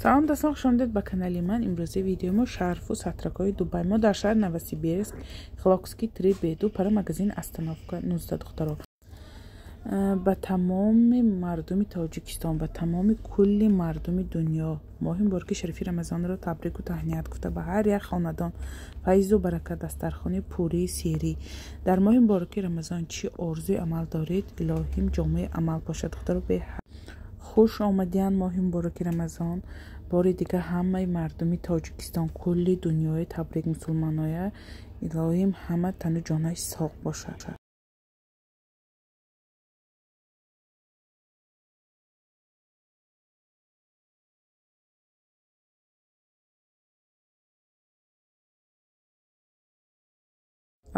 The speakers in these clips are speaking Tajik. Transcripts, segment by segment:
Салом дӯстон, хуш омадед ба канали ман. Имрӯзи видеои мо шарфу сатракҳои Дубай. Мо дар шаҳри Новосибирск, Хилокский 3 Б2, пара магазин остановка 19. Духтаро, ба тамоми мардуми Тоҷикистон, ба тамоми кулли мардуми дунё моҳи мубораки шарифи Рамазонро табрику таҳният гуфта, ба ҳар як хонадон файзу баракат, дастархони пурии серӣ. Дар моҳи мубораки Рамазон чӣ орзуи амал доред, илоҳим ҷомаи амал бошад. Духтаро, хуш омадиян моҳи мубораки Рамазон. Бори дигар ҳамаи мардуми Тоҷикистон, кулли дунёи табрик мусулманоя, илоҳим ҳама тану ҷонаш соғ бошад.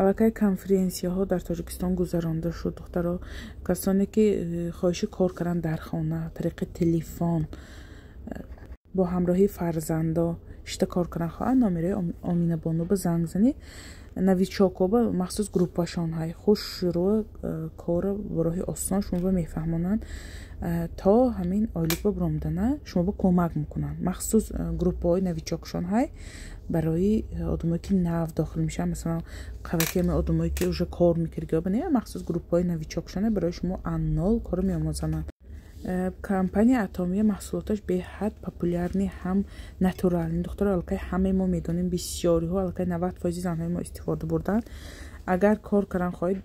Аллакай конференсияҳо дар Тоҷикистон гузаронда шуд. Духтаро, касоне ки хоҳиши кор кардан дар хона тариқи телефон бо ҳамроҳии фарзандо шита кор кардан хоҳанд, номерои Оминабону ба занг занед. Новичокҳо ба махсус группашон ҳай, хушрӯ кора ба роҳи осон шумо ба мефаҳмонанд, то ҳамин ойлик ба биромадана шумо ба кӯмак мекунанд. Махсус группаҳои новичокшон ҳай барои одамое ки нав дохил мешаванд, масалан қавати ҳамин одамое ки уже кор мекардига, махсус группаҳои новичокшон барои шумо аннол корро меомӯзананд. Компания Атомия маҳсулоташ беҳад популярный, ҳам натуральный. Духтаро, аллакай ҳамаи мо медонем, бисёриҳо, аллакай 90% занҳои мо истифода бурданд. Агар кор кардан хоҳед,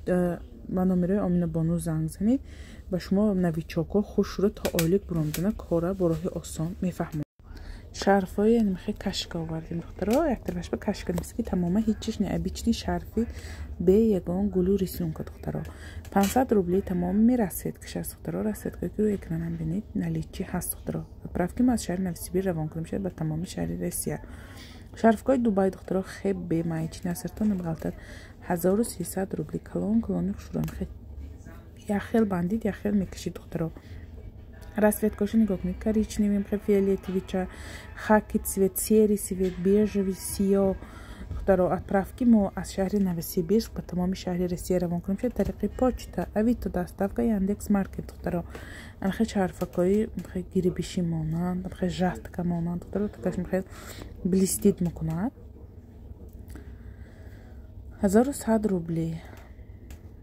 ба номерои Оминабону занг занед, ба шумо новичокҳо хушрӯ то ойлик биромадана кора бо роҳи осон мефаҳмонанд. Шарфҳои мехе кашка овардем, духтаро. Як тарафаш ба кашка нест, ки тамоман ҳеҷ чиш не, обычный шарфи бе ягон гулу рисунка. Духтаро, 500 рубли тамоми расцветкаш аст. Духтаро, расцветкае ки рӯи экранам бинед, наличии ҳаст. Духтаро, отправки мо аз шаҳри Новосибир равон кунем шавад ба тамоми шаҳри Россия. Шарфкҳои Дубай, духтаро, хеб бе маячни асартон намеғалтад, 1300 рубли. Калон калони хушрӯ, хе як хел бандид, як хел мекашид. Духтаро, расцветкаша нигоҳ кунед: коричневый, фиолетовича, хаки цвет, серый цвет, бежевый, сиёҳ. Духтаро, отправки мо аз шаҳри Новосибирск ба тамоми шаҳри Россия равон кунем шуд тариқи почта, Авито, доставка, Яндекс Маркет. Духтаро, анхе шарфакҳои гирибишӣ монанд, анхе жатка монанд. Духтаро, такаш мехел блестит мекунад. 1100 рубли.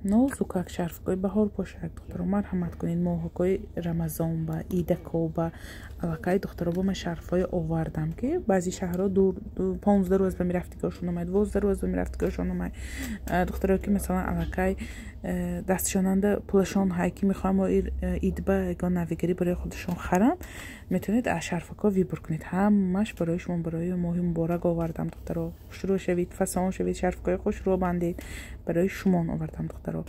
Нозукак шарфкҳои баҳор пошак. Духтаро, марҳамат кунед, моҳакҳои Рамазон ба идако ба аллакай, духтаро, бо ман шарфҳое овардам, ки баъзе шаҳрҳо дур, 15 рӯз ба мерафтигиҳошон омад, 12 рӯз ба мерафтигиҳошон омад. Духтаро, ки масалан аллакай дастшонанда пулашон ҳай, ки мехоҳам ид ба ягон навигарӣ барои худашон харанд, метавонед аз шарфакҳо выбор кунед. Ҳамаш барои шумо барои моҳи муборак овардам. Духтаро, хушрӯ шавед, фасон шавед, шарфкҳои хушрӯ бандед, барои шумон овардам. Духтаро,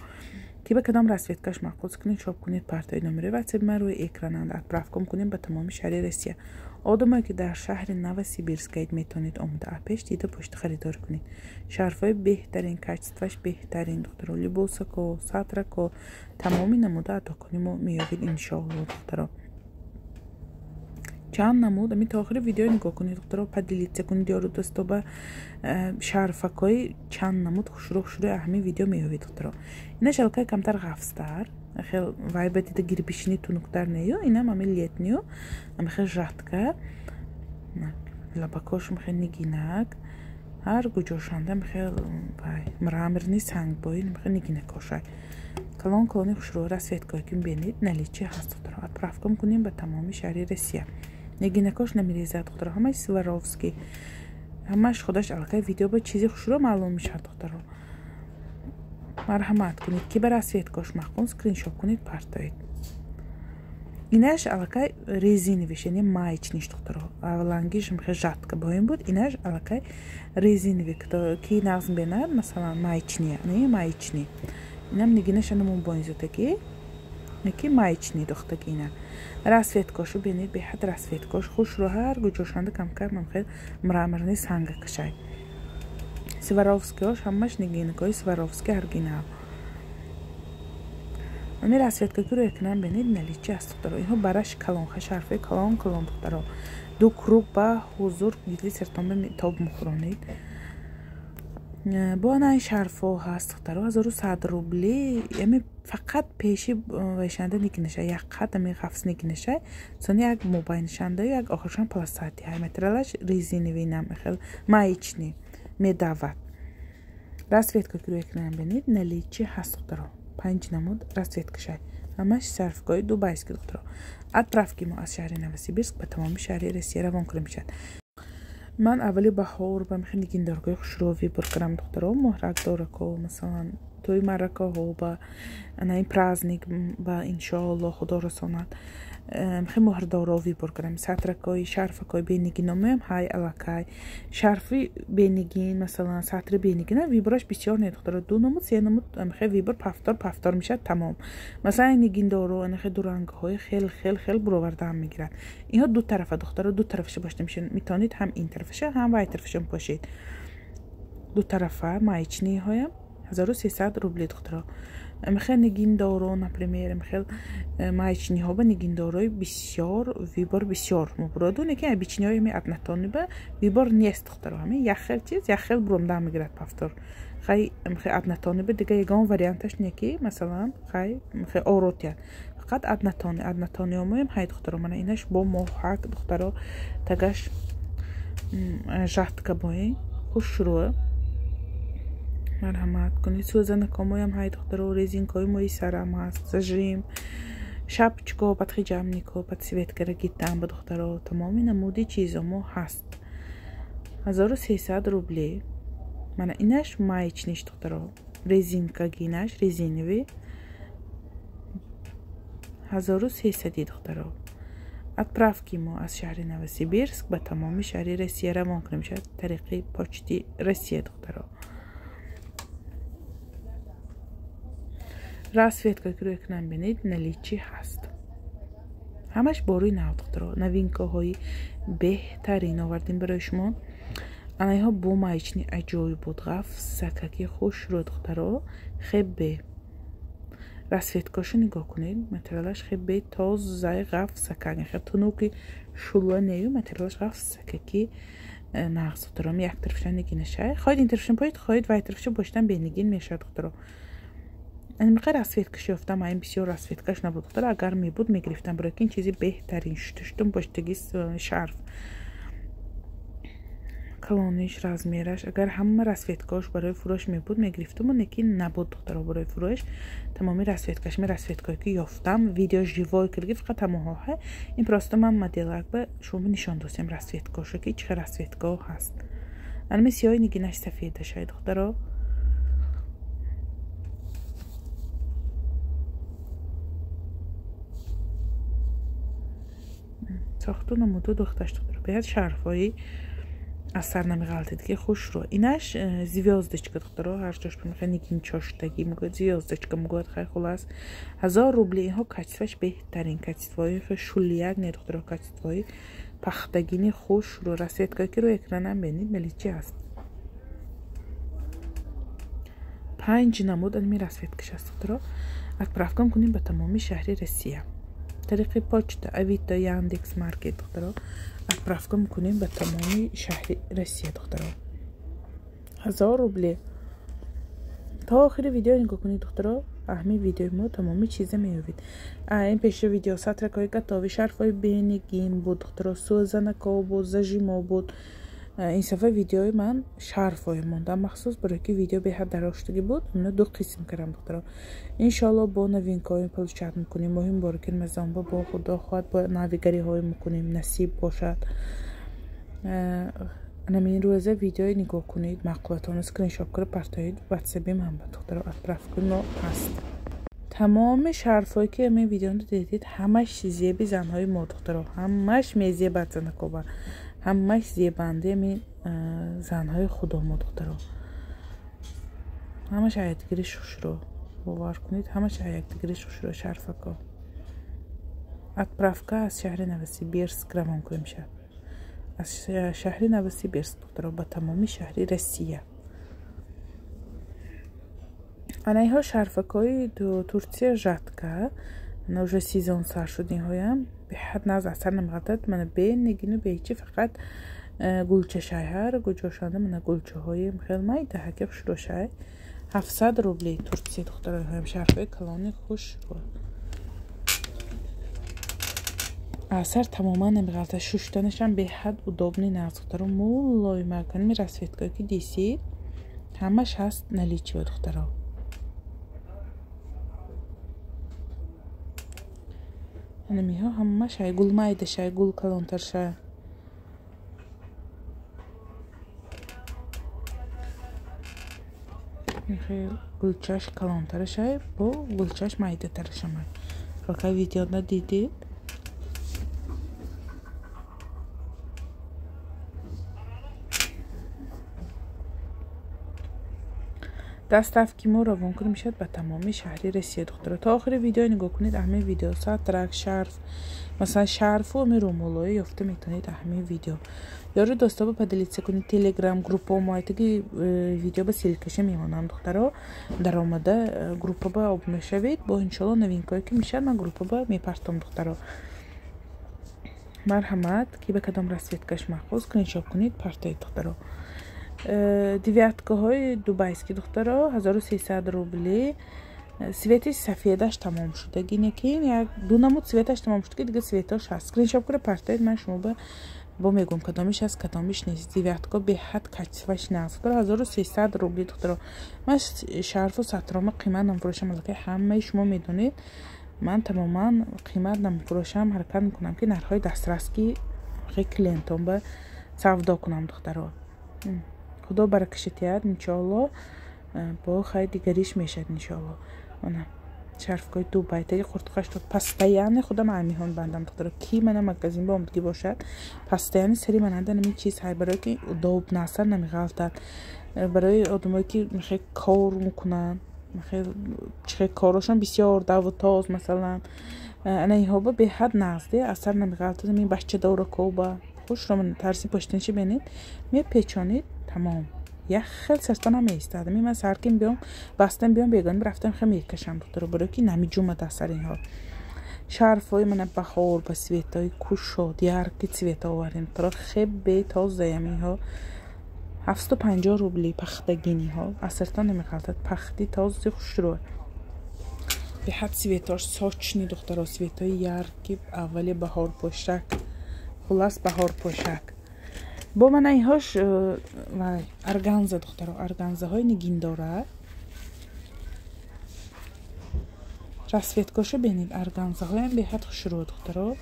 ки ба кадом расцветкаш маъқул, скриншот кунед, партои. Номерои ватсапи ман рӯи экрананд. Отправка кунем ба тамоми шаҳри Россия. Одамое ки дар шаҳри Новосибирскаед, метавонед омода пеш дида пошта харидорӣ кунед. Шарфҳои беҳтарин, качестваш беҳтарин. Духтаро, либосако, сатрако, тамоми намуда адокони мо меёбед, иншоалло. Духтаро, чанд намуд, ами то охири видео нигоҳ кунед. Духтаро, поделиться кунед ёру дӯсто ба. Шарфакҳои чанд намуд хушрӯ хушрӯи ҳамин видео меёбед. Духтаро, инаш аллакай камтар ғафстар, хел вай ба дида гирбишини тунуктар нею, инам ами летнию, ами хел жатка, лабакош мехел нигинак, ҳар гуҷошанда мехел вай мраморный сангбои, мехел нигинакошай, калон калони хушрӯ. Расцветкое ки бинед, наличии ҳаст. Духтаро, отправка кунем ба тамоми шаҳри Россия. Нигинакош намерезад. Духтаро, ҳамаш Сваровский, ҳамаш худаш аллакай видео ба чизи хушрӯ маълум мешавад. Духтаро, марҳамат кунед, ки ба расцветкош маъқул, скриншот кунед, партоед. Инаш аллакай резиновиш, яъне маечниш. Духтаро, аввалангиш мехе жатка боин буд, инаш аллакай резиновый, ки нағз бенад, масалан маечния не маечный. Инам нигинаша намон боинзотаги, ки маечный духтаги. Ина расцветкошу бинед, беҳад расцветкош хушрӯ, ҳар гуҷошанда камкам мехел мраморный санга кашай. Сваровскиҳош ҳамаш нигинакҳои Сваровски ҳаргина. Ами расцветка ки рӯи экранам бинед, наличии аст. Духтаро, инҳо бараш калонха, шарфҳои калон калон. Духтаро, ду круг ба ҳузур гидли сертон ба тоб мухӯронед. Бо ана шарфҳо ҳаст, духтаро, 1100 рубли. Ями фақат пеши вайшанда нигинаша, як қад ами ғафс нигинаша, сони як мобайншанда, як охиршон полосатый. Ҳай материалаш резиновый нам хел маечный медавад. Расцветка ки рӯи экран бинед, наличии ҳаст, духтаро. 5 намуд расцветкашай. Ҳамаш шарфгоҳи дубайский, духтаро. Отправки мо аз шаҳри Новосибирск ба тамоми шаҳри Россия равон кунем мешавад. Ман аввали баҳор ба мехе нигиндаргоҳи хушрӯ выбор кардам, духтаро, муҳракдорако, масалан, тӯи маъракаҳо ба ана ин праздник ба иншоалло худо расонад. Мехе муҳрдоро выбор кардам. Сатракои, шарфакои бенигиномоям ҳай аллакай. Шарфи бенигин, масалан, сатри бенигина выбораш бисёр не, духтаро. 2 намуд, 3 намуд мехе выбор пафтор пафтор мешавад тамом. Масалан, нигиндоро анахе дурангҳои хел хел хел буровардаам мегирад. Инҳо ду тарафа, духтаро, ду тарафаша бошта мешавад. Метавонед ҳам ин тарафаша, ҳам вай тарафаша пошед. Ду тарафа маечныйҳоям 1300 рубли, духтаро. Мехел нигиндоро, например, мехел маечныйҳо ба нигиндорои бисёр выбор бисёр мубуроду, лекин обычныйҳои ми однотонный ба выбор нест, духтаро. Ҳамин як хел чиз, як хел буромда мегирад пафтор. Хай мехел однотонный ба дига ягон варианташ не ки, масалан, хай мехел оротия. Фақат однотонный, однотонный омоем ҳай, духтаро. Мана инаш бо моҳак, духтаро, тагаш жатка бои хушрӯ. Марҳамат кунед. Сӯзанакомоям ҳай, духтаро, резинкаҳои мои сарам ҳаст, зажим, шапочко, подхиджабнико, подсветкара гитам ба духтаро, тамоми намуди чизомо ҳаст. 1300 рубли. Мана инаш маечныйш, духтаро, резинкагинаш, резиновый 1300, духтаро. Отправки мо аз шаҳри Новосибирск ба тамоми шаҳри Россия равон кунем мешавад тариқи почти Россия, духтаро. Расцветка ки рӯи экран бинед, наличии ҳаст. Ҳамаш борои нав, духтаро. Новинкаҳои беҳтарин овардем барои шумо. Анаиҳо бо маечный аҷоиб буд, ғафсакаки хушрӯ, духтаро. Хебе расцветкаашо нигоҳ кунед, материалаш хебе тозаи ғафсакак, хеб тунуки шула нею, материалаш ғафсакаки нағз, духтаро. Як тарафша нигинашай, хоҳед ин тарафша пошед, хоҳед вай тарафша пошидан бенигин мешавад, духтаро. Мехоҳ расцветкаш ёфтам, ин бисёр расцветкаш набуд, духтаро. Агар мебуд мегирифтам, барои ки ин чизи беҳтарин шуштум поштаги шарф. Калониш, размераш, агар ҳама расцветкаош барои фурӯш мебуд мегирифтам, лекин набуд, духтаро, барои фурӯш. Тамоми расцветкаш, ми расцветкое ки ёфтам, видео живой кирги фақат ҳамоҳо. Ин просто ман моделак ба шумо нишон достем расцветкаошо, ки чӣ хел расцветкао ҳаст. Анами сиёҳи нигинаш сафедашай, духтаро. Сохту намуду духташ, духтаро. Беҳад шарфҳои аз сар намеғалтид ки хушрӯ. Инаш звёздочка, духтаро, ҳар ҷош мехоҳед нигин чоштагӣ мегӯяд, звёздочка мегӯяд, хай хулас. 1000 рубли. Инҳо качествоаш беҳтарин, качествои шулияк не, духтаро, качествои пахтагини хушрӯ. Расцветкае ки рӯи экранам бинед, наличии ҳаст. 5 намуд ами расцветкаш аст, духтаро. Отправка кунем ба тамоми шаҳри Россия. Тариқи почта, Авито, Яндекс Маркет, духтаро. Отправка мекунем ба тамоми шаҳри Россия, духтаро. 1000 рубли. То охири видео нигоҳ кунед, духтаро. Аҳми видеои мо тамоми чиза меёбед. Ин пеши видео сатракҳои готовый, шарфҳои бенигин буд, духтаро, сӯзанако буд, зажимо буд. Ин сафар видеои ман шарфҳое монда махсус, барои ки видео беҳад дароштагӣ буд. Ино 2 қисм кардам, духтаро. Иншоалло бо новинкаҳои получать мекунем. Моҳи мубораки Рамазон бо худо хоҳад бо навигариҳое мекунем, насиб бошад. Анамин рӯза видеои нигоҳ кунед, маъқулатонро скриншот кара партоед, ватсапи ман ба духтаро отправка мо ҳаст. Тамоми шарфҳое ки ҳамин видеоро дидед, ҳамаш зеби занҳои мо, духтаро, ҳамаш мезебад занакова, ҳамаш зебандаи ҳамин занҳои худомо, духтаро. Ҳамаш аятгири шушро, бовар кунед, ҳамаш аятгири шушро шарфако. Отправка аз шаҳри Новосибирск равон кунем шад. Аз шаҳри Новосибирск, духтаро, ба тамоми шаҳри Россия. Ана инҳо шарфакҳои Турсия жатка. Ана уже сезон сар шуд инҳоям. Беҳад наз асар намеғалтад. Мана бе нигину бе ҳечи, фақат Гулчашай ҳар гуҷошанда мана гулчаҳои хел майда ҳаки хушрӯшай. 700 рубли Турция духтаро ҳам шарфҳои калони хушрӯ. Асар тамоман намеғалта, шуштанашам беҳад удобный нағз духтаро. Мулоима каними расцветкое ки дисид ҳамаш ҳаст наличие духтаро. Анамиҳо ҳамаш ай гул майдашай, гул калонтаршай. Гулчаш калонтарашай, бо гулчаш майдатарашамай. Фақат видеода дидед. Доставки мо равон кунем мешавад ба тамоми шаҳри Россия духтаро. То охири видео нигоҳ кунед, ҳамаи видео сатрак, шарф, масалан шарфу ҳамин румолҳое ёфта метавонед ҳамаи видео. Ёру дӯсто ба поделиться кунед Телеграм группа мо айтаги видео ба ссылкаша мемонам духтаро. Даромада группа ба обуна шавед, бо иншоалло новинкое ки мешавад ман группа ба мепартом духтаро. Марҳамат, ки ба кадом расцветкаш махсус скриншот кунед, партоед духтаро. Девяткаҳои дубайски духтаро 1300 рубли. Свети сафедаш тамом шудаги, неки як ду намуд светаш тамом шудаги, дига светош ҳаст. Скриншот кунед, партоед, ман шумо ба бо мегӯям кадомиш ҳаст, кадомиш нест. Девятка беҳад качестваш нағз духтаро, 1300 рубли духтаро. Ман шарфу сатрома қимат намфурӯшам, аллакай ҳамаи шумо медонед. Ман тамоман қимат намфурӯшам, ҳаракат мекунам ки нархҳои дастрас ки клиентон ба савдо кунам духтаро. Худо баракаша диҳад иншоалло, бо хайр дигариш мешавад иншоалло. Мана шарфкои Дубай таги қуртқаш то постоянно худам амиҳон бандам духтаро. Ки мана магазин ба омадагӣ бошад, постоянно сари мананда нами чиз ҳай, барое ки удобно асар намеғалтад. Барои одамое ки мехе кор мекунанд, мехе чихе корошон бисёр даву тоз масалан, ана инҳо ба беҳад нағзде, асар намеғалтад. Ин баччадорако ба хушро тарси поштинши бинед, мепечонед, тамом. Як хел сартон намеистад. Ман сарким биём, бастам биём, бегоним рафтам хел мекашам духтаро, барое ки намиҷумад асар инҳо. Шарфҳои мана баҳор ба светҳои кушод, ярки цвет овардем духтаро, хебе тозаям инҳо. 750 рубли пахтагиниҳо, асартон намеғалтад, пахти този хушрӯ. Беҳад цветош сочни духтаро, цветҳои ярки аввали баҳорпӯшак, хулас баҳорпӯшак. Бо мана инҳош органза духтаро, органзаҳои нигиндора. Расцветкошо бинед, органзаҳоям беҳад хушрӯ духтаро.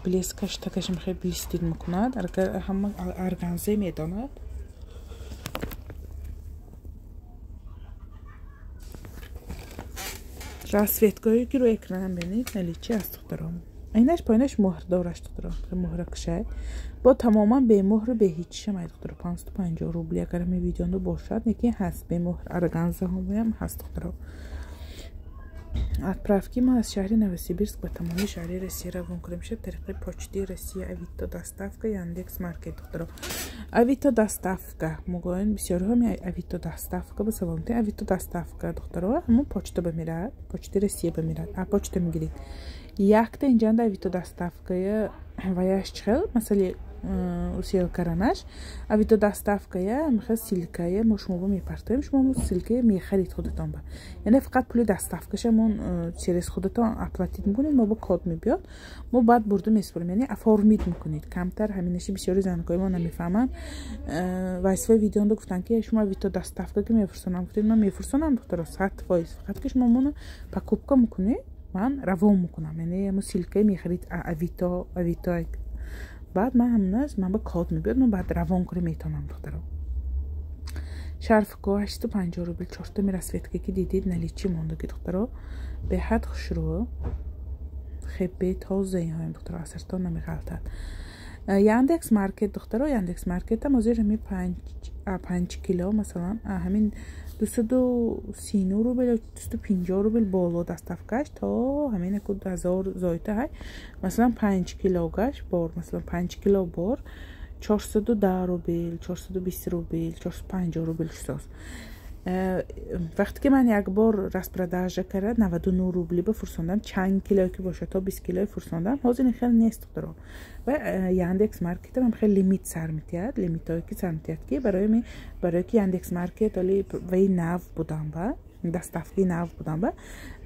Блескаш такашам хеле блестит мекунад, ҳама органзе медонад. Расцветкое ки рӯи экранам бинед, наличи аст духтаро. Айнаш поинаш муҳрдораш духтаро, муҳракшай. Бо тамоман бемуҳру беҳичшам ай духтаро, 550 рубли. Агар ҳамин видеоndo бошад, лекин ҳаст бемуҳр органзаҳоям ҳаст духтаро. Отправки мо аз шаҳри Новосибирск ба тамоми шаҳри Россия равон кунем шуд тариқи почти Россия, Авито доставка, Яндекс Маркет духтаро. Авито доставка мегӯянд бисёриҳо, Авито доставка ба савол метиҳанд. Авито доставка духтаро ҳамон почта ба меравад, почти Россия ба меравад, а почта мегиред. Якта инҷанда Авито доставкая ваяш чихел, масали усел каранаш, Авито доставкая мехел ссылкая мо шумо ба мепартоем, шумо ссылкая мехарид худатон ба. Яъне фақат пули доставкаша мо через худатон оплатить мекунед, мо ба код мебиёд, мо баъд бурда месупорем, яъне оформить мекунед. Камтар ҳаминаши бисёри занкои мо намефаҳманд. Вайсфои видеондо гуфтанд ки шумо Авито доставка ки мефурсонам, гуфтед ман мефурсонам духтаро 100%, фақат ки шумо моно покупка мекунед, ман равон мекунам, яъне мо ссылкая мехарид Авито, Авито баъд ман ҳаминаш ман ба код мебиёд, ман баъд равон кунем метавонам духтаро. Шарфко 850 рубл, чортами расцветка ки дидид наличи мондаги духтаро, беҳад хушрӯ, хебе тоза инҳоям духтаро, асартон намеғалтад. Яндекс Маркет духтаро, Яндекс Маркетам ҳозир ҳамин 5 кило масалан ҳамин 239 рубл ё 250 рубл боло доставкаш то ҳамин аку 1000 зоита ҳай. Масалан 5 килогаш бор, масалан 5 кило бор 410 рубл, 420 рубл, 450 рубл шудааст. Вақте ки ман як бор распродажа карда 99 рубли ба фурсондам, чанд килое ки бошад, то 20 килое фурсондам. Ҳозир ин хел нест, духтаро. Ва Яндекс Маркет ҳам хеле лимит сар метиҳад, лимитҳое ки сар метиҳад, ки барои ки Яндекс Маркет оли ваи нав будам ба доставки нав будам ба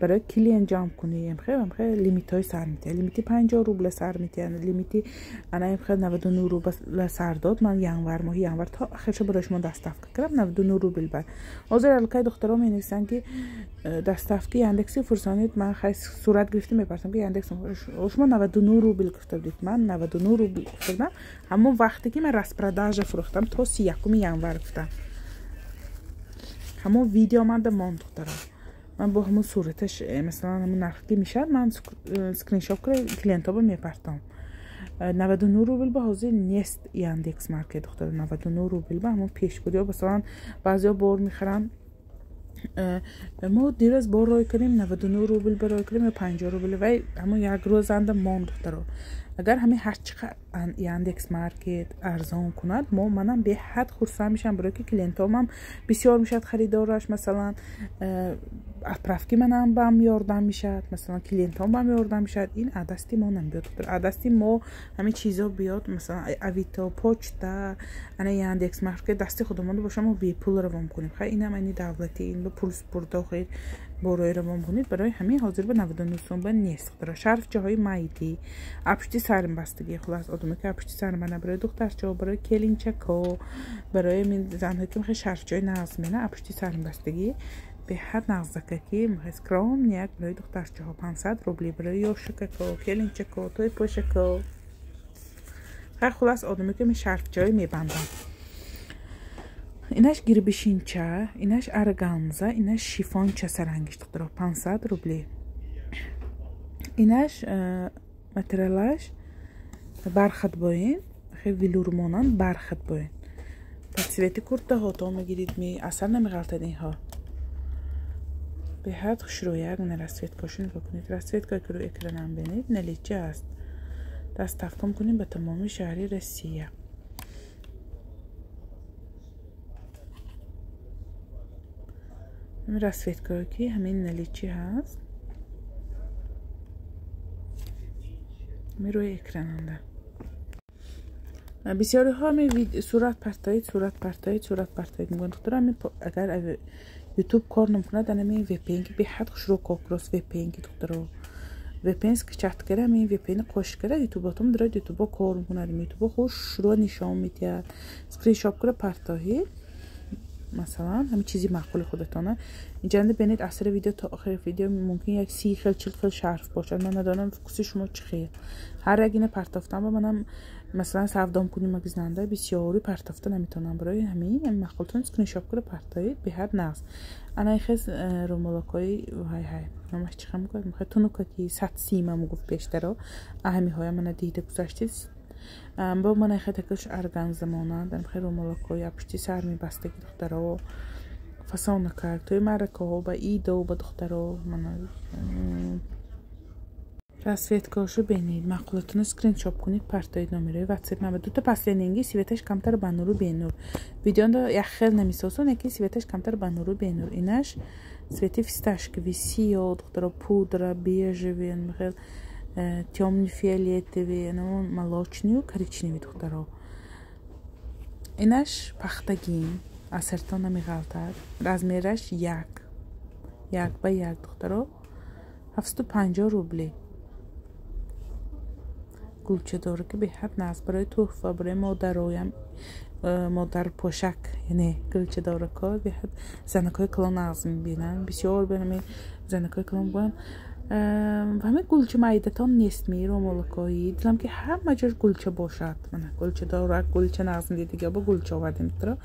барои клиент ҷамъ кунӣ, хел лимитҳои сар метиҳад. Лимити 50 рубла сар метиҳад, лимити ана хел 99 рубла сар дод. Ман январ, моҳи январ то охирша барои шумо доставка кардам 99 рубл бар. Ҳозир аллакай духтаро менависанд, ки доставки Яндекси фурсонид. Ман хай сурат гирифта мепарсам, ки Яндекс шумо 99 рубл гуфта будед. Ман 99 рубл гуфта будам ҳамон вақте ки ман распродажа фурӯхтам, то 31 январ гуфтам. Ҳамон видео манда монд, духтаро. Ман бо ҳамон сураташ, масалан, ҳамон нарх ки мешавад, ман скриншот кара клиентҳо ба мепартом. 99 рубл ба ҳозир нест Яндекс Маркет, духтаро. 99 рубл ба ҳамон пеш буд. Ё масалан баъзеҳо бор мехаранд, мо дирӯз бор рой кардем, 99 рубл ба рой кардем ё 50 рубл, вай ҳамон як рӯзанда монд, духтаро. Агар ҳамин ҳарчи Яндекс Маркет арзон кунад, мо манам беҳад хурсанд мешавам, барои ки клиентҳомам бисёр мешавад харидораш, масалан отправки манам бам ёрдам мешавад, масалан клиентҳом бам ёрдам мешавад. Ин адасти мо намебиёд, духтар. Адасти мо ҳамин чизо биёд, масалан Авито, почта, ана Яндекс Маркет дасти худамон боша, мо бепул равон кунем. Хай инам ани давлати, ин ба пул спурда охир борои равон кунед. Барои ҳамин ҳозир ба 99 сом ба нест, духтаро. Шарфчаҳои майдӣ, апшти сармбастагӣ, хулас одаме ки апшти сармбана, барои духтарчаҳо, барои келинчако, барои занҳое ки мехоҳанд шарфчаҳои нағз мена, апшти сармбастагӣ беҳад нағзака, ки скромный як барои духтарчаҳо 500 рубли, барои ёшакако, келинчако, тойпошако. Хай хулас одаме ки шарфчаҳои мебанданд. Инаш гирбишинча, инаш органза, инаш шифонча сарангиш, духтаро, 500 рубли. Инаш материалаш бархат боин, хеле велюр монанд бархат боин. Ба цвети куртаҳо то мегирид, ми асар намеғалтад инҳо. Беҳад хушрӯяк. На расцветкашу нигоҳ кунед. Расцветка ки рӯи экранам бинед, наличи аст. Доставка кунем ба тамоми шаҳри Россия. Ҳамин расцветкае ки ҳамин наличи ҳаст, ҳамин рӯи экрананда. Бисёриҳо ҳамин сурат партоид, сурат партоид, сурат партоид мегӯянд. Духтаро, ҳамин агар YouTube кор намекунад, ана ҳамин VPN ки беҳад хушрӯ кокрос VPN ки, духтаро. VPN скачать кара, ҳамин VPN қош кара, YouTube-отон дорад, YouTube кор мекунад, YouTube хушрӯ нишон медиҳад. Скриншот кара партоҳед. Масалан, ҳамин чизи маъқули худатона. Инҷанда бинед, асри видео то охири видео мумкин як 30 хел, 40 хел шарф бошад. Ман надонам вкуси шумо чӣ хел. Ҳар як ина партофтан ба манам, масалан, савдом кунӣ магазинанда бисёри партофта наметавонам. Барои ҳамин маъқултон скриншот кара партоед, беҳад нағз. Ана хез румолакҳои ҳай ҳай номаш чӣ хам гуфт, мехоҳад тунука ки 130 мам гуфт пештаро. Аҳамиҳоя мана дида гузаштед. Бо мана хетакаш органза монанд, хел румолакҳои апшти сар мебастаги, духтаро, фасонакак тои маъракаҳо, ба идо, ба духтаро. Мана расцветкаҳошу бинед, маъқулатонро скриншот кунед, партоед номерои ватсап ман. Дута последнинги светаш камтар ба нуру бенур. Видеондо як хел намисосон, яки светаш камтар ба нуру бенур. Инаш цвети фисташковый, сиё, духтаро, пудра, бежевый, хел тёмный фиолетовый, молочный, коричневый, духтаро. Инаш пахтагин, асартон намеғалтад. Размераш як. 1 ба 1, духтаро. 750 рубли. Гулча дора ки беҳад нағз барои туҳфа, барои модароям, модарпошак, яъне гулчадорако беҳад занакҳои калон нағз мебинанд. Бисёр ба ҳамин занакҳои калон гӯянд, ҳамин гулча майдатон нест ми ромолакои. Дилам ки ҳама ҷош гулча бошад. Мана гулча дорак, гулча нағз медига, бо гулча овардем, духтаро.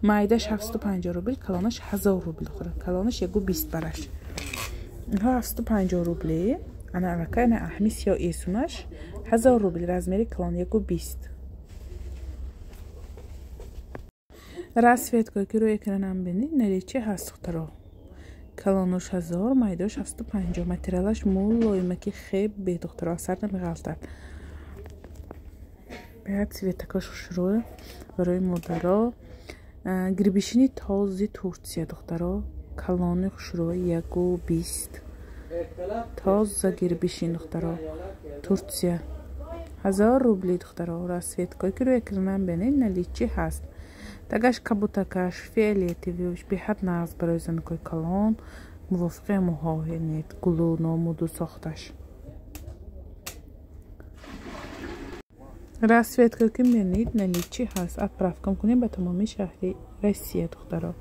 Майдаш 750 рубл, калонаш 1000 рубл, духтаро. Калонаш 1,20 бараш. Инҳо 750 рубли. Ана аллакай ана ҳамин сиё эсунаш 1000 рубл, размери калон 1,20. Расцветкое ки рӯи экранам бинед, наличи ҳаст, духтаро. Калонош 1000, майдош 750. Материалаш мулоима ки хеб бе, духтаро, асар намеғалтад. Беҳад цветакош хушрӯ барои модаро. Гирбишини този Турция, духтаро, калони хушрӯи 1,20. Тоза гирбишин, духтаро, Турция. 1000 рубли, духтаро. Расцветкое ки рӯи экранам бинед, наличи ҳаст. Тагаш кабутакаш фиолетовиш беҳад нағз барои занакҳои калон, мувофиқи мӯҳо, яъне гулу номуду сохташ. Расцветкое ки мебинед, наличи ҳаст. Отправка кунем ба тамоми шаҳри Россия, духтаро.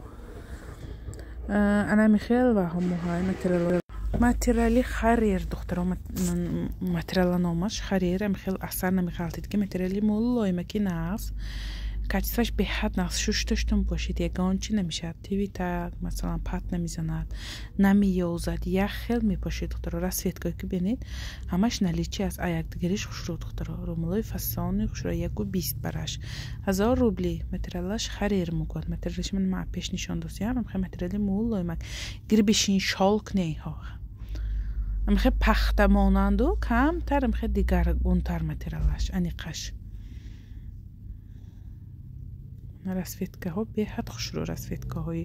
Ана михел ва ҳамоҳай материали харир, духтаро. Материала номаш харир, амихел асар намехалтид ки материали мулоимаки нағз, качестваш беҳад нағз. Шушташтон бошед, ягон чи намешавад, тивитак масалан пат намезанад, намеёзад, як хел мепошед, духтаро. Расцветкое ки бинед, ҳамаш наличи аст. А якдигариш хушрӯ, духтаро. Румолои фасони хушрӯ 1,20 бараш 1000 рубли. Материалаш харир мегӯяд. Материалаш ман ма пеш нишон досиям, амхел материали мулоимак, гирбишин шолк неҳо, амхел пахта монанду камтар, амхел дигаргунтар материалаш аниқаш. Расцветкаҳо беҳад хушрӯ, расцветкаҳои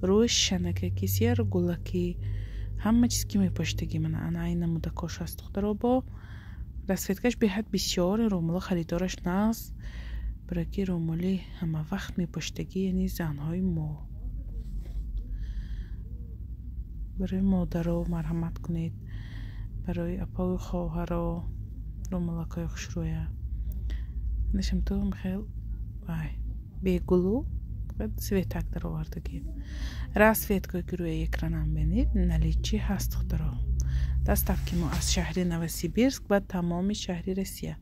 рӯи шанакаки сер гулаки ҳама чиз ки мепоштагӣ. Мана ана ай намудакош аст, духтаро, бо расцветкаш беҳад бисёр. Румоло харидораш нағз, барои румоли ҳама вақт мепоштагӣ, яъне занҳои мо. Барои модаро марҳамат кунед, барои апаю хоҳаро румолакҳои хушрӯя. Нашам ту михел вай бегулу цветак даровардагӣ. Расцветкое ки рӯи экранам бинед, наличи ҳаст, духтаро. Доставки мо аз шаҳри Новосибирск ба тамоми шаҳри Россия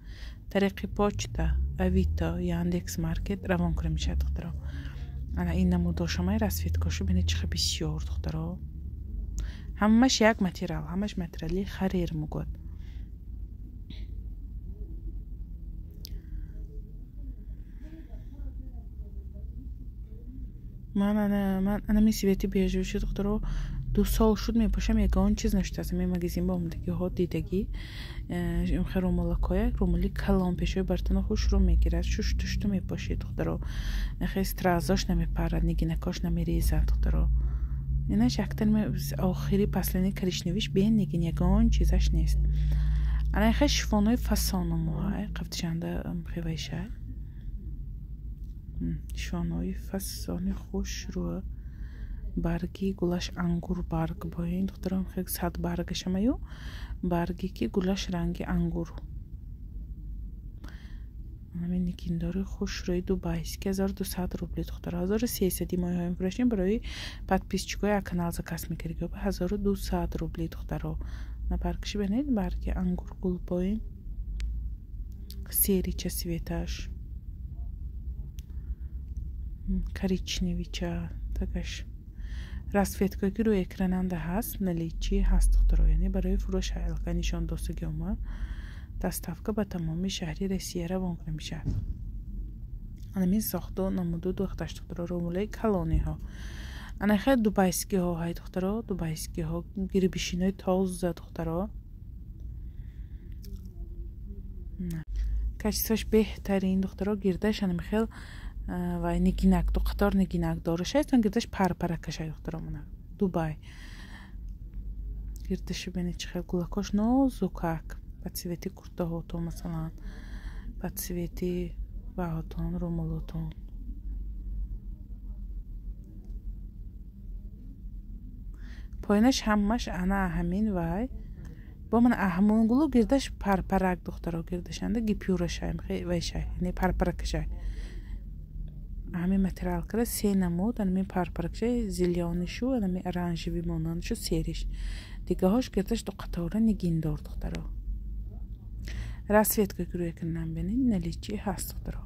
тариқи почта, Авито, Яндекс Маркет равон кунда мешавад, духтаро. Ана ин намудошамаи расцветкошу бинед, чӣ хел бисёр, духтаро. Ҳамаш як материал, ҳамаш материали харир мегӯяд. Ман анами свети бежевый шуд, духтаро, 2 сол шуд мепошам, ягон чиз нашудааст. Ами магазин ба омадагиҳо дидагӣ имхел румолакҳоя, румоли калон пешои бартона хушрӯ мегирад, шуштушту мепошед, духтаро. Хе стразош намепарад, нигинакош намерезад, духтаро. Инаш яктан охири паслини коричневиш бе нигин, ягон чизаш нест. Ана хе шифонои фасону моҳай қафтишанда хевайшай. Шифонои фасони хушрӯ, барги гулаш ангур барг бо ин, духтарон, хел сад баргашамаю барге ки гулаш ранги ангур. Ҳамин нигиндори хушрӯи дубайский 1200 рубли, духтаро. 1300 моҳиҳои мефурӯшем барои подписчикои канал заказ мекардӣ, 1200 рубли, духтаро. На баргши бинед, барги ангур гул бо ин серича светаш коричневича тагаш. Расцветкое ки рӯи экрананда ҳаст, наличи ҳаст, духтаро. Яъне барои фурӯш алка нишон досаги омад. Доставка ба тамоми шаҳри Россия равон кунда мешавад. Анамин сохту намуду духташ, духтаро, румолаи калониҳо. Ана хел дубайскиҳо ҳай, духтаро, дубайскиҳо гирбишинои тоза, духтаро. Качестваш беҳтарин, духтаро. Гирдаш анами хел вай нигинак, ду қатор нигинак дорашай, гирдаш парпаракашай, духтаро. Мана Дубай гирдашу бинед, чӣ хел гулакош нозукак, ба цвети куртаҳотон, масалан ба цвети ваҳотон, румолотон. Поинаш ҳамаш ана ҳамин вай бо ман аҳмон гулу гирдаш парпарак, духтаро. Гирдашанда гипюрашай, вайшай, яъне парпаракашай. Ҳамин материал кара се намуд, анами парпаракшай, зелёнишу, анами оранжевый монандашу, сериш. Дигаҳош гирдаш ду қатора нигиндор, духтаро. Расцветка ки рӯи экранам бинед, наличи ҳаст, духтаро.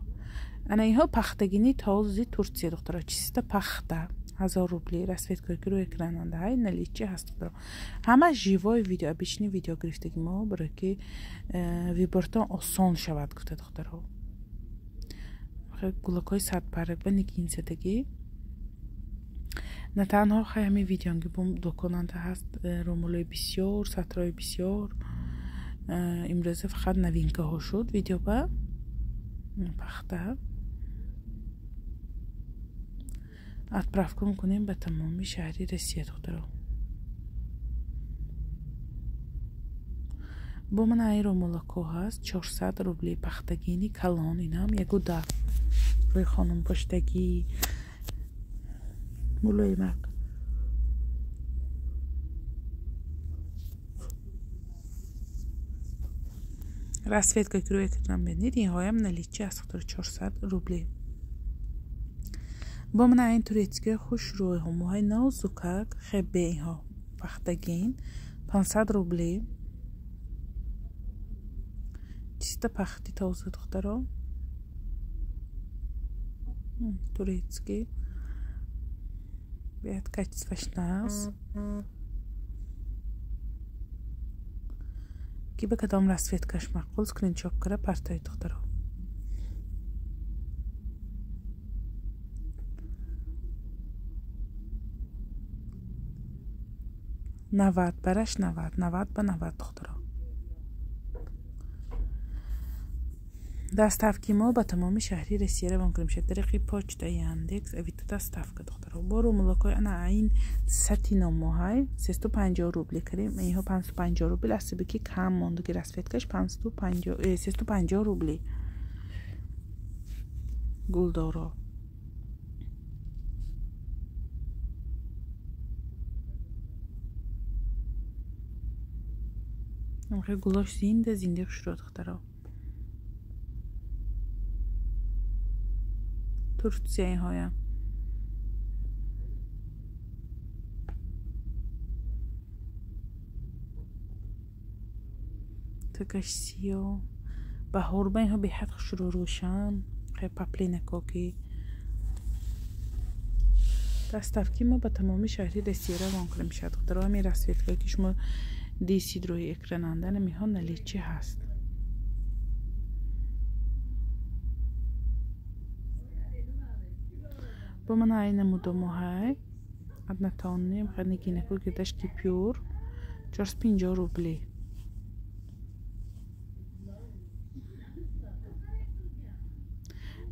Ана инҳо пахтагини този Турция, духтаро, чиста пахта 1000 рубли. Расцветкое ки рӯи экрананда ҳай, наличи ҳаст, духтаро. Ҳама живой видео, обычный видео гирифтаги мо, барои ки выбортон осон шавад, гуфта, духтаро. Гулакҳои садбарг ба нигин задагӣ. На танҳо хай ҳамин видеонги бум дуконанда ҳаст, румолои бисёр, сатрои бисёр. Имрӯза фақат новинкаҳо шуд видео ба пахта. Отправка мекунем ба тамоми шаҳри Россия, духтаро. Бо ман ай румолако ҳаст 400 рубли, пахтагини калон, инам 1,10 рӯи хонум пуштагӣ мулоимак. Расцветка ки рӯи экран бинед, инҳоям наличии аст, духтаро, 400 рубли. Бо ман айн турецкиҳои хушрӯй, ҳумоҳои нозукак, хебе инҳо пахтагин 500 рубли. Чиста пахти тоза, духтаро, турецкий, беҳад качестваш нағз. Ки ба кадом расцветкаш маъқул, скриншот кара партои, духтаро. Навад бараш навад, навад ба навад, духтаро. Доставки мо ба тамоми шаҳри Россия равон кунем шуд тариқи почта, Яндекс, Авито доставка, духтаро. Бо румолакҳои ана айн сатиномоҳай 350 рубли кардем. Инҳо 550 рубл, асаби ки кам мондаги расцветкаш 350 рубли. Гулдоро. Гулош зинда зинда хушро, духтаро. Турция инҳоям. Такаш сиё. Баҳорба инҳо беҳад хушрӯ рӯшан. Хеле паплинако ки. Доставки мо ба тамоми шаҳри Россия равон кунем мешавад, духтаро. Ҳамин расцветкае ки шумо дисид рӯи экрананда, инҳо наличии ҳаст. Бо ман ай намудомоҳай однотонный, нигинаку гирдаш кипюр 450 рубли.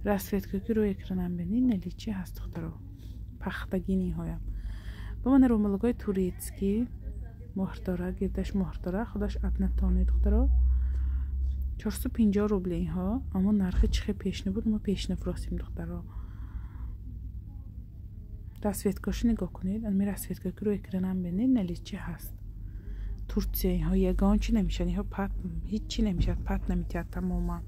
Расцветка ки рӯи экранам бинед, наличии ҳаст, духтаро. Пахтагиниҳоям. Бо ман румолакҳои турецкий муҳрдора, гирдаш муҳрдора, худаш однотонный, духтаро. 450 рубли инҳо, аммо нархи чихе пеш набуд, мо пеш нафуростем, духтаро. Расцветкашо нигоҳ кунед, ами расцветка ки рӯи экранам бинед, наличии ҳаст. Турция инҳо ягон чи намешавад, инҳо пат ҳеҷ чи намешавад, пат наметиҳад тамоман.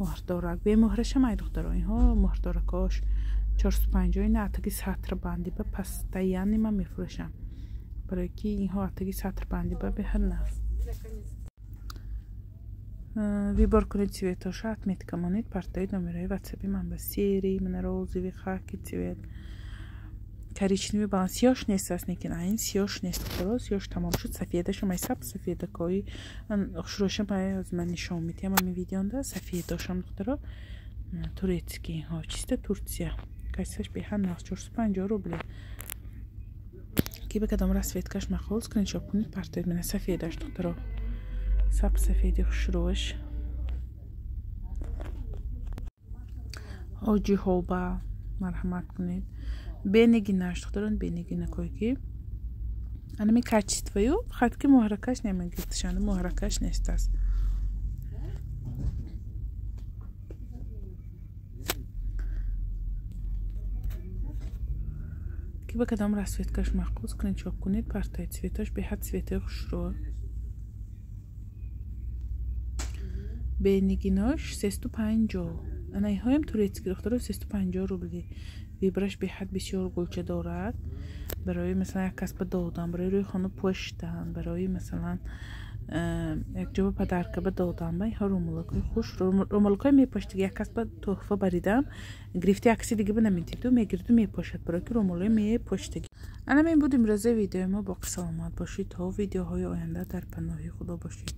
Муҳрдорак, бемуҳрашам ай, духтаро, инҳо муҳрдоракош 450, ина атаги сатр банди ба постоянно ман мефурӯшам. Барои ки инҳо атаги сатр банди ба беҳад нағз. Выбор кунед цветоша, отметка монед, партои номерои ватсапи ман ба серый, мана розовый, хаки цвет, коричневый балан. Сиёш нест аст, лекин айн сиёш нест, духтаро, сиёш тамом шуд. Сафедашам ай саб сафедакои хушрӯшам ай аз ман нишон медиҳам ами видеонда. Сафедошам, духтаро, турецкий инҳо, чиста Турция, качестваш беҳад нағз, 450 рубли. Ки ба кадом расцветкаш маъқул, скриншот кунед, партоед. Мана сафедаш, духтаро, саб сафеди хушрӯш. Ҳоҷиҳоба марҳамат кунед. Бенегинаш, духтарон, бенегинакое ки анами качествою, фақат ки муҳракаш намегиртишанд, муҳракаш нест аст. Ки ба кадом расцветкаш маъқул, скриншот кунед, партоед. Цветош беҳад цветои хушрӯ. Бенегинош 350. Ана инҳоям турецкий, духтаро, 350 рубли. Вибраш беҳад бисёр гулча дорад. Барои масалан як кас ба додан, барои рӯи хона пӯштан, барои масалан як ҷо ба подарка ба додан, ба инҳо румолакҳои хуш, румолакҳои мепоштиги як кас ба тӯҳфа баридам, гирифта як каси дига ба намедиду, мегириду мепошад, барои ки румолҳои мепоштиги. Ана мин буд имрӯзаи видеои мо. Боқӣ саломат бошед то видеоҳои оянда, дар паноҳи Худо бошед.